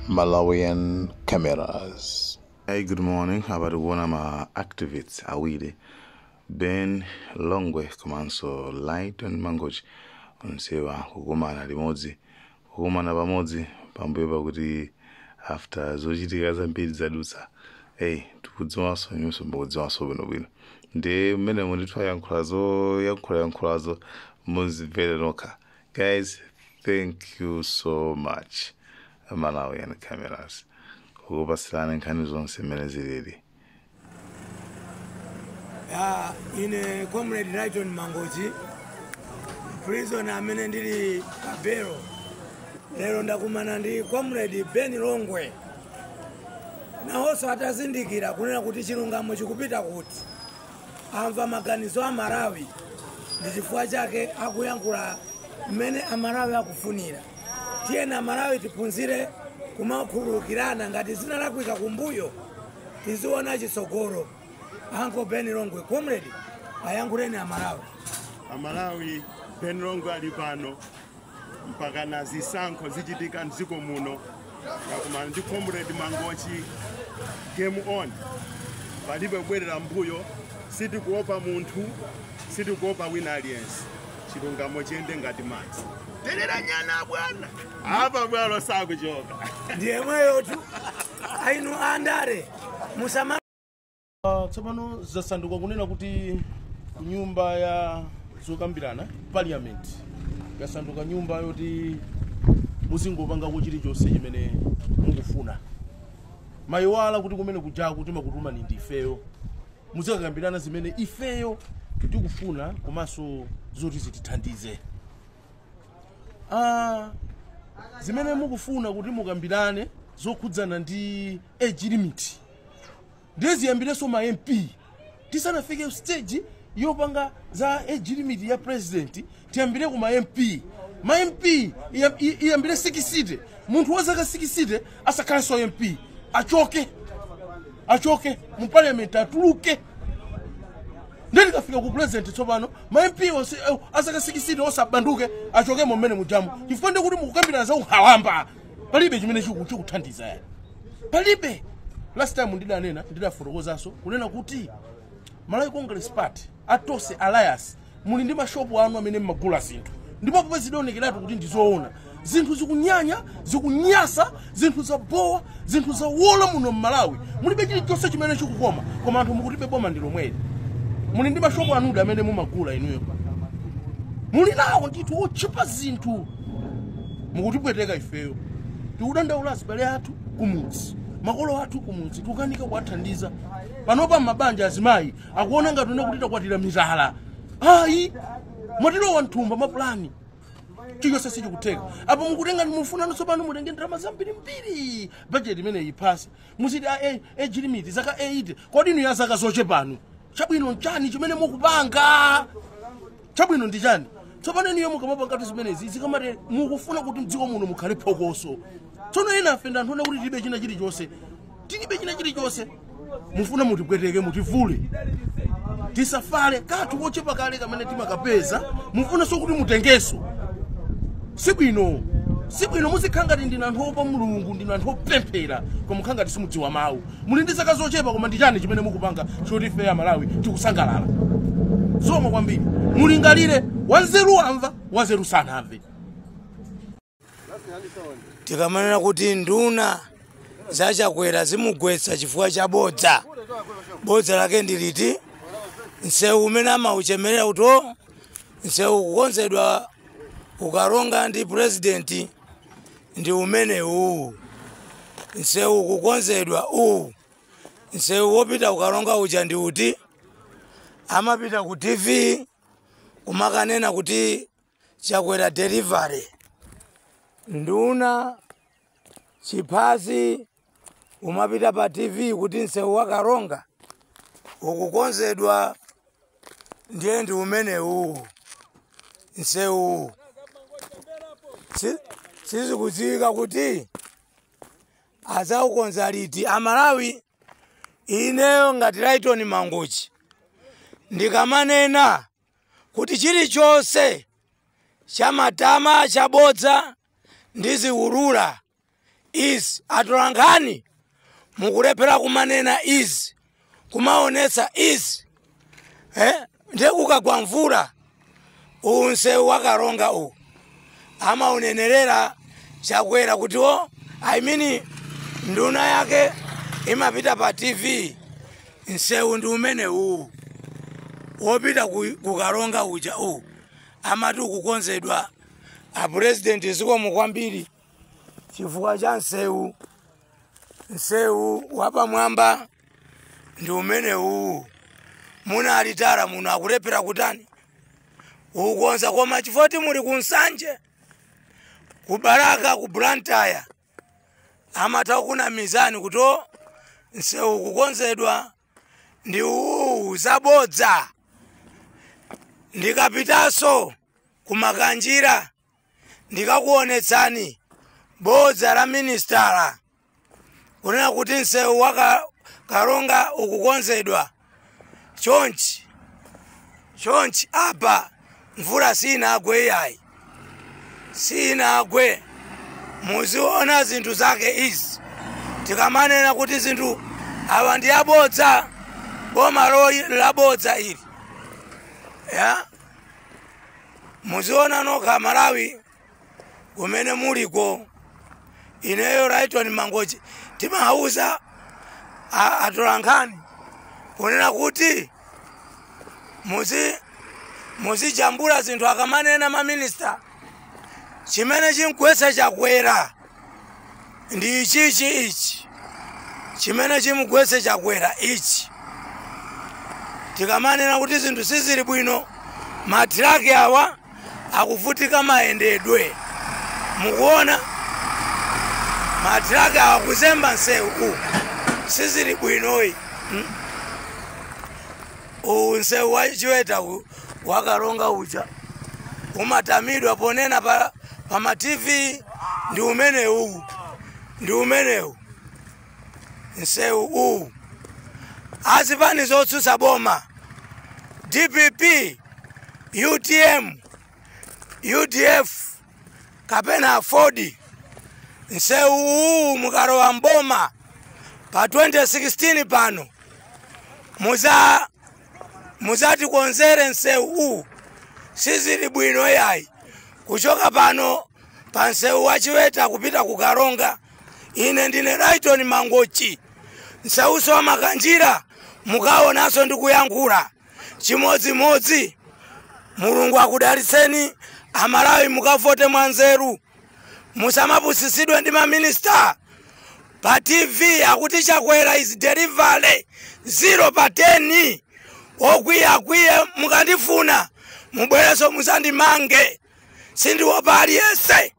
Malawian Cameras. Hey, good morning. Apa tikuona ma activists awiri, Ben Longwe komanso Lighton Mangochi, onsewa kukumana limodzi, kukumana pamodzi pambuyo pakuti after zochitika zambiri zadutsa. Hey, tikudziwanso inunso mukudziwanso bwinobwino ndi mmene mundithu ayankhulazo, yankhula yankhulazo muzimvere nokha. Guys, thank you so much, Malawian Cameras, kukupasirani nkhani zonse mmene zilili. Ya, ine Comrade Lighton Mangochi, prisoner amene ndili pa belo, lero ndakumana ndi Comrade Ben Longwe. Nawonso atazindikira kunena kuti chilungamo chikupita kuti amva maganizo a Malawi, ndi chifukwa chake akuyankhula mmene Amalawi akufunira. Tiyeni Amalawi tiphunzire kumakhululukirana ngati zinalakwika kumbuyo, tiziona chitsogolo. Uncle Ben Longwe, comrade, ayankhuleni Amalawi. Amalawi, Ben Longwe ali pano mpaka na zisankho zichitika mdziko muno. Ndakumana ndi Comrade Mangochi. Game on, palibe kubwerera mbuyo. Sitikuopa munthu, sitikuopa wina aliyense. Chilungamo chiyende ngati madzi. Terera nyana bwana apa bwalo sakuchoka. Ndiyemweyotu ainu andare musama. Tsopano zasanduka kunena kuti nyumba ya zokambirana, parliament, yasanduka nyumba yoti muzingopangako chilichonse chimene mukufuna. Mayiwala kuti kumene kujaku timakutumani ndi ifeyo, muzikakambirana zimene ifeyo tikufuna komanso zoti zitithandize. Zimene mukufuna kuti mukambirane zokhudzana ndi age limit, ndiye ziyambirenso ma MP. Tisanafike stage yopanga za age limit ya president, tiyambire ku ma MP. Ma MP iyambire 60. Munthu wa zaka 60 asakhalenso MP, achoke, achoke mu parliament, atuluke. Ndiye tikafika ku president tsopano, ma MP onse azaka 60 osabanduke, achokemo mmene mujamu, chifukwa ndi kuti mukukambirana za unkhalamba, palibe chimene chikuthandiza yani, palibe. Last time ndidanena, ndidafotokozanso kunena kuti Malawi Congress Party, Atonse Alliance, muli ndi mashopu anu amene mmagula zinthu, ndipo popeza zidaonekeratu kuti ndizoona, zinthu zikunyanya, zikunyasa, zinthu zabowa, zinthu zawola muno mMalawi, mulibe chilichonse chimene chikukoma, koma anthu mukutibe boma ndi lomweli. Muli ndi mashopu anuda amene mumagula inuyo, muli nawo ndithu otchipa zinthu. Mukutipweteka ifeyo, tikudandaula azibale athu kumudzi, makolo athu kumudzi, tikukanika kuwathandiza. Panopa mabanja azimayi akuona ngati une kuti takwatira mitala. Ayi, mwatilowa mthumba mapulani, chilichonse sichikutheka. Apo mukutenga, mufuna tsopano mutenge ndalama zambirimbiri, budget imene iphase, muziti a age limit zaka 8. Kodi inu ya zaka zochepanu, chabwino nchani chimene mukupanga? Chabwino ndi chani? Tsopano inuyo mukamapangatu zimenezi zikamati mukufuna kuti mdziko muno mukhale phokoso. Tsono ena afe ndi anthu one kuti tilibe china chilichonse, tilibe china chilichonse, mufuna mutipweteke, mutivule, tisafale kathu kochepa kale kamene timakapeza, mufunanso kuti mutengeso. Sibwino, sibwino. Muzikhala ngati ndinu anthu opa Mulungu, ndinu anthu opemphera, koma mukhala ngati simudziwa mawu. Muli ndi zaka zochepa, koma ndi chani chimene mukupanga choti ife Amalawi tikusangalala? Zoma kwambiri. Mulingalire, wanzeru amva, wanzeru sanamve. Tikamanena kuti nduna zaChakwera zimugwetsa chifukwa cha bodza, bodza lake ndi liti? Msewu umene amauchemerera kuti o msewu kukonzedwa kuKaronga ndi president ndi umenewu, msewu kukonzedwa uwu, msewu wopita kuKaronga uja ndi uti? Amapita ku TV kumakanena kuti Chakwera delivery. Nduna chiphasi umapita pa TV kuti msewu wa Karonga ukukonzedwa, ndiye ndi umenewu msewu. Sizikudziwika kuti azaukonza liti. Amalawi, ineyo ngati Lighton Mangochi ndikamanena kuti chilichonse chamatama chabodza ndiziwulula. Izi atolankhani mukulephera kumanena izi, kumaonetsa izi, eh? Ndiye kukagwa mvula, uwu msewu wakaronga uwu amaunenerera Chakwera kuti o, I mean, nduna yake imapita pa TV. Msewu ndi umene uwu wopita kukaronga uja uwu amati ukukonzedwa. Apurezidenti, zikomo kwambiri chifukwa cha msewu. Msewu wapamwamba ndi umene uwu muna alitara muno akulephera kutani ukukonza, koma chifukwa muli kunsanje, kubaraka, ku Blantyre amatha kuna mizani kuti o, msewu kukonzedwa ndi uwu, zabodza. Ndikapitanso kumakanjira ndikakuonetsani bodza la ministala kunena kuti msewu wa Karonga ukukonzedwa. Chonchi chonchi apa mvula sinagwe, yayi, sinagwe. Muziona zinthu zake izi. Tikamanena kuti zinthu awa ndi abodza, boma labodza ili ya muziona nokha. Malawi kumene muliko, ineyo Rayton Mangochi timauza atolankhani kunena kuti muzijambula zinthu akamanena maminista. Chimene chimgwetsa Chakwera ndi ichichi ichi, chimene chimugwetse Chakwera ichi. Tikamanena kuti zinthu sizili bwino, matiraki awa akuvutika mayendedwe. Mukuona matiraki awa kuzemba msewu uwu, sizili bwinoyi, Uwu msewu wa Chiweta uwu wakaronga uja umatamidwa ponena pa ma TV ndi umenewu, ndi umenewu msewu uwu. Azipani zotsutsa boma, DPP, UTM, UDF kapena Ford, msewu uwu mukalowa mboma pa 2016 pano muzatikonzere msewu uwu, sizili bwino yayi. Kuchoka pano pa msewu wa Chiweta kupita ku Karonga, ine ndine Rayton Mangochi. Msewuso wa Makanjira mukaonanso ndikuyankhula chimodzimodzi. Mulungu akudalitseni Amalawi, mukavote mwanzeru, musamapusitsidwe ndi maminista pa TV akuti Chakwera is delivery 0 pa 10. Okwiya mukandifuna mubwereso, musandimange, sindiopa aliyense.